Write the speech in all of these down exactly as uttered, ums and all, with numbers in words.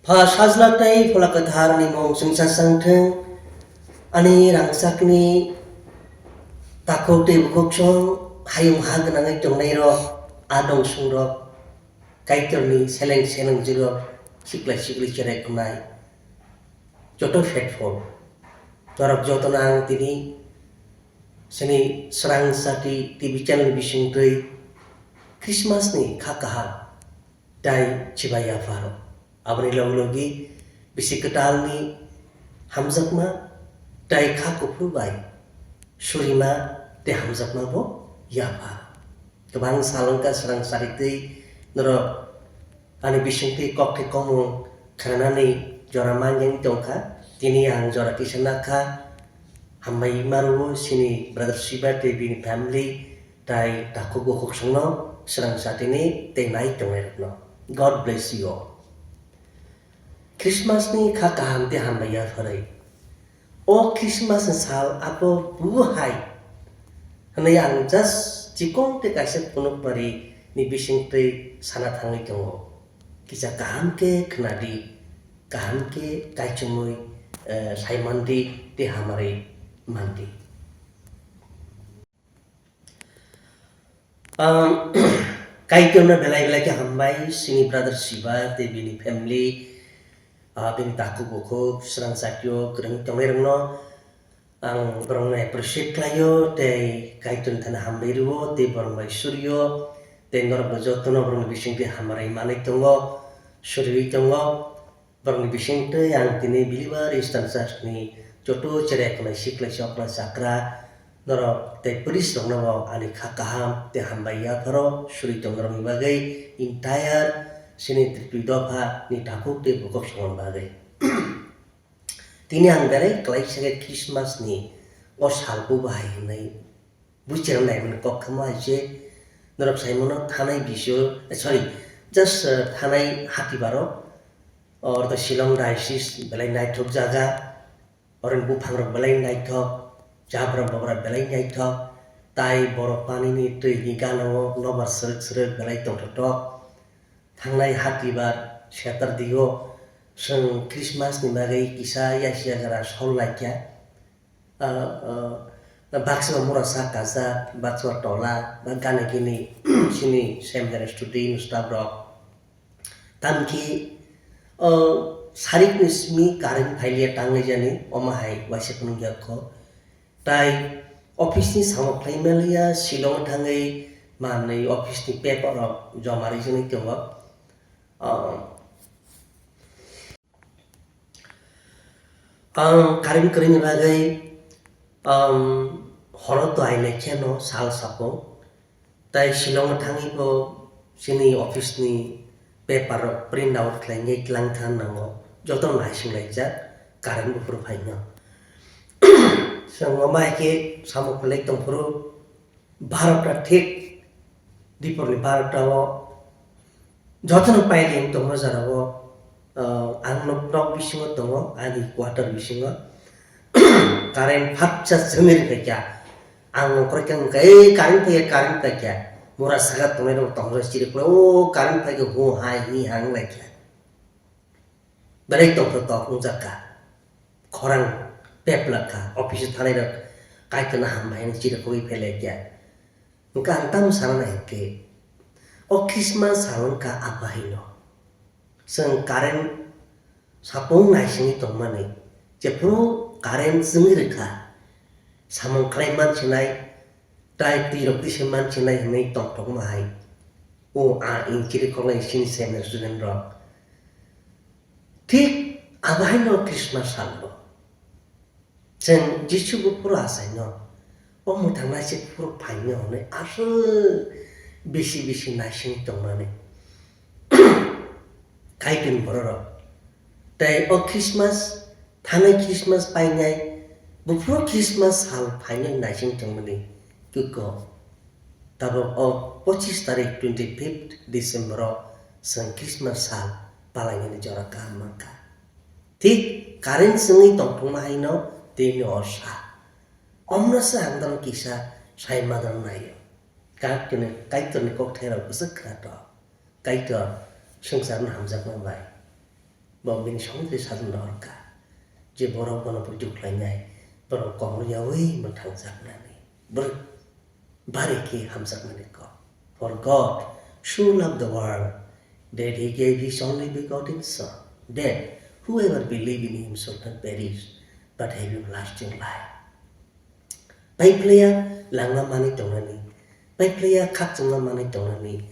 Pha sajla tei Phola Kwtharni mung chwngsa chang thung, ani rangchakni takhuk tei bukhuksong hayung ha gwnangwi tongnairok, a dongsungrok, Kaitorni seleng selengjwkrok, sikla sikli cherai kunai, joto faithful. Norok jotono ang tini chini Srang Sati T V channel bisingtwi Christmas ni kha kaham tei chibai yapharo. Aboni logi logi bisi kwtalni hamjakma tei kha kuphur bai surima tei hamjakma bo yapha. Kwbang sal wngkha srang charitwi norok ani bisingtwi kokthai komung khwnanani jora manjani tongkha. Tini ang jora kisa nakha. Hambai maruo sini brother Shiba tei bini family tai takhuk bukhuk songno srang satini tei nai tongnai rokno. God bless you all. Christmas ni kha kaham tei hambai yapharwi. O Christmas ni sal abo bubo hai hwnwi ang just chikon tei kaisa phunukmari ni bisingtwi sana thangwi tongo. Kisa kaham khe khwnadi, kaham khe kaichomwi, eh, saimandi tei hamarwi mandi. Um, Kaitorno belai belai khe hambai, sini brother Shiva tei bini family, ah, bini takhuk bukhuk, srang satio kwrwng tongnai rokno ang borokno appreciate khlaio tei Kaitorni thani hambai rwo tei borok bai surio tei norokbo jotono borokni bisingtwi hambai manwi tongo, suriwi tongo. Borokni bisingtwi ang tini Believer Eastern Church ni joto cherai kunai siklai chokla chakra norok tei police rokno bo ani kha kaham tei hambai yapharo suri tongna rokni bagwi entire sini Tripuri dopha ni takhuk tei bukhuk songni bagwi. Tini ang belai kwlaisa khe Christmas ni o sal bo bahai hwnwi buchirang naimani kok khe mo hai se norok saimano thanai bisio, eh, sorry, just, eh, thanai hatibaro, or the Shillong diocese belai naithok jaga, oro buphangrok belai naithok, chabrok bobra belai naithok, tai borok panini twini ganao nobar srwk srwk belai tongthoktok. Thangnai hatibar Saturday o chwng Christmas ni bagwi kisa yasiyagra sol laikha. Ah, ah, baksa mura sak kajak, baksa tola, ba gana gini sini seminary student staff rok. Tamkhe, ah, sarik ni simi current phailiya tangwi jani, omo hai waisa phunukya kho. Tai office ni samung khlai maliya, Shillong thangwi manwi office ni paper rok joma rijani tongo. Ah, Ang current kwrwini bagwi, um, horo to ailai khe no sal sapo. Tai Shillong thangwi bo chini office ni paper rok print out khlai wngwi tlang thang nango. Joto naising laijak current buphuru phai no. Chwng omo hai khe samung khlai tongphuru. Barota thik, diporni barota o jotono paileng tongma jora o, ah, ang nok, nok bisingo tongo, ani quarter bisingo. Current phatsa chwngwi rwkha kya, ang ongkhorwi khe wngkha, "Ei, current phaikha, current phaikha." Mura saka tongnai rok tongsa chiriklo, "O, current phaikha, hu hai," hi hang laikha. Belai tongthok tok wngjakha. Khorang peplak kha, office o thanai rok Kaitorno hambai hwnwi chirikhogwi phailaikha. Hwnkhe ang tamo sana nai hwnkhe, o Christmas sal wngkha abahaino. Chwng current sapung naisingwi tongmani, jephuru current chwngwi rwkha, samung khlai mansinai, Tai twi rok twi se mansinai hwnwi tongthokma hai. O a inchiri khoklai sini seminary student rok. Thik abo haino Christmas sal bo. Chwng Jisu bo phuru achaino. O mwthangnaisik phuru phaino hwnwi aswk bisi bisi naising tongmani. Kaitorni bororok. Tei o Christmas, thanai Christmas painai, buphuru Christmas sal phainai naising tongmani kwkho. Tabuk o pochis tarik, twenty fifth December o chwng Christmas sal palainani jora kaham mankha. Thik current chwngwi tongthokma haino tini o sal. Omno se ang dano kisa sai madang naio. Kaitorni, Kaitorni kokthairok bwswk khnatok. Kaitor swngcharno hamjakma bai. Bo bini songwi tei sajwk rohorkha je borok bono buiduk khlainai, borok kok rwyawi mwthangjaknani. Bwrwi bari khe hamjakmani kok. For God so loved the world that he gave his only begotten Son, that whoever believe in him should not perish but have everlasting life. Paiphlaiya langma manwi tongnani, paiphlaiya khakchangma manwi tongnani,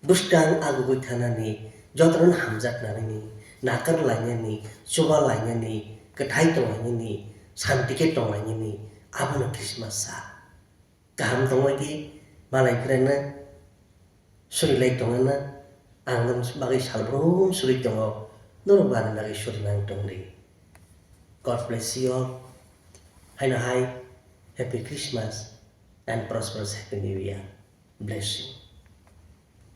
bwskang agugwi thanani, jotono hamjaknani, nakar lainani, chuba lainani, kwthai tonglainani, santi khe tonglainani, abono Christmas sa. Kaham tongwi di, malai phwrwngna surilai tongna, ang nang bagwi salbrum suri tongo, norok bo ani bagwi suri nang tongdi. God bless you all. Haino hai, Happy Christmas and prosperous Happy New Year. Bless you.